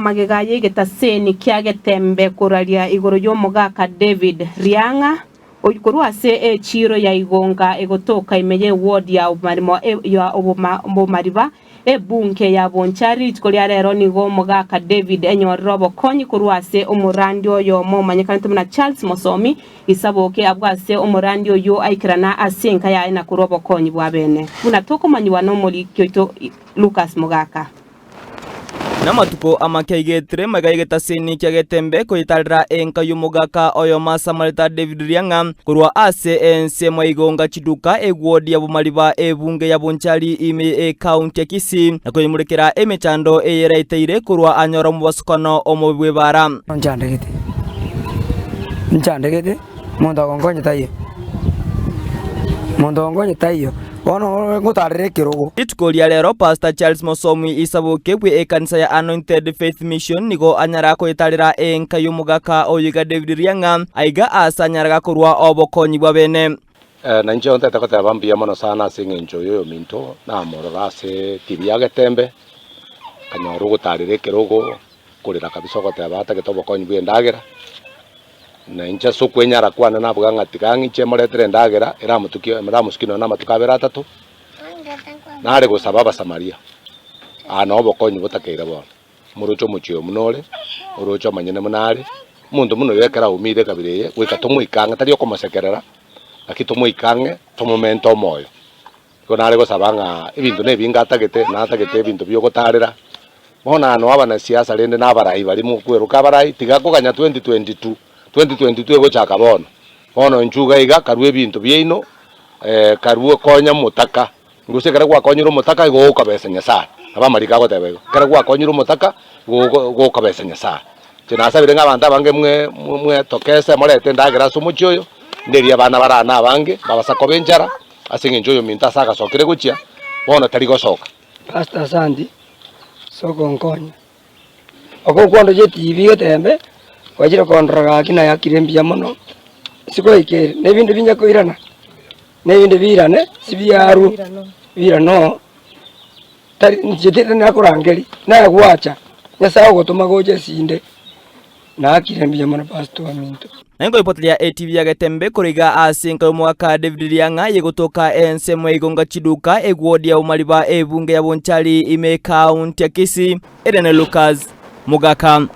Magega y'egetaseni kia Getembe koraria igoro y'omogaka David Riang'a, oyio korwa ase echiiro ya Igonga egotoka ime y'eward ya Obomariba, ebunge ya Bonchari rituko ria rero nigo omogaka David enyorire obokonyi korwa ase omorandi oyomo omanyekanete buna Charles Mosomi Isaboke abwo ase omorandi oyio aikerana ase enka yaye na korwa obokonyi bwa bene buna tokomanyigwa nomoriki oito Lucas Mogaka. Namatuko amake aigetire magega y'egetaseni kia Getembe koyetarera enka y'omogaka oyomo ase amareta David Riang'a korwa ase ensemo ya Igonga Chiduka egwodi ya Bomariba ebunge ya Bonchari ime y'ekaunti ya Kisii na koyemurekera emechando eye eraiteire korwa anyora omobasukano omobe bw'ebaara. Nchandegete, nchandegete, omonto agonkonya taiyo, omonto ogonkonya taiyo, bono ngotarera ekerogo. Rituko ria rero Pastor Charles Mosomi Isaboke bwe ekanisa ya Anointed Faith Mission nigo anyara koyetarera enka y'omogaka oyo iga David Riang'a aiga aase anyaraga korwa obokonyi bwa bene. Na inche ntete goteba mbuya mono sana ase eng'encho y'oyominto namorora ase TV ya Getembe, nkanyora ogotarera ekerogo. Korera kabisa ogoteba atagete obokonyi bw'endagera, na inche ase okwenyara kwane nabuga ng'a tiga ng'iche moretere endagera eramotukie eramosukie nonya na amatuko abere atato, nare gosaba Abasamaria, aa noo obokonyi botakeire bono. Moroche omochie oyo buna ore, oroche omonyene buna are, omonto buna oyo ekero aumire ekabira eye, goika tomoike ang'e tari okomosekerera, lakini tomoike ang'e tomomente omoyo. Igo nare gosaba ng'a ebinto nebinge atagete, natagete ebinto biogotarera, bono aa noo abanasiasa rende na abarai baria mokweroka abarai, tiga koganya 2022, 2022 egochaka bono, bono inchuo iga iga karue ebinto biaino karue konya omotaka, gose ekero gwakonyire omotaka igo ogokobesa Nyasaye, nabo amariko agoteba igo, ekero gwakonyire omotaka igo ogokobesa Nyasaye. Inche nasabire ng'a abanto abange mwe mwetokese morete endagera ase omochie oyo, nderie abana bare aa na abange, babasa koba enchara. Ase engencho oyominto ase agasokire gochia, bono tari gosoka. Pastor asanti ase ogonkonya. Oko kwandoche etibi getembe, gwachire kondora gaki nayakire mbuya mono, ase goika ere, na ebinto binya koirana, na ebinde biirane, sibiarwe, biirane oo, tari inche tari nakorangeria, naye gwacha, Nyasaye ogotoma gocha esinde. Naakire mbuya mono Pastor ominto. Na inkoipoteria etibi ya Getembe korwa iga ase enka y'omogaka David Riang'a yegotoka ensemo ya Igonga Chiduka egwodi ya Bomariba ebunge ya Bonchari ime ekaunti ya Kisii. Ere ne Lucas Mogaka.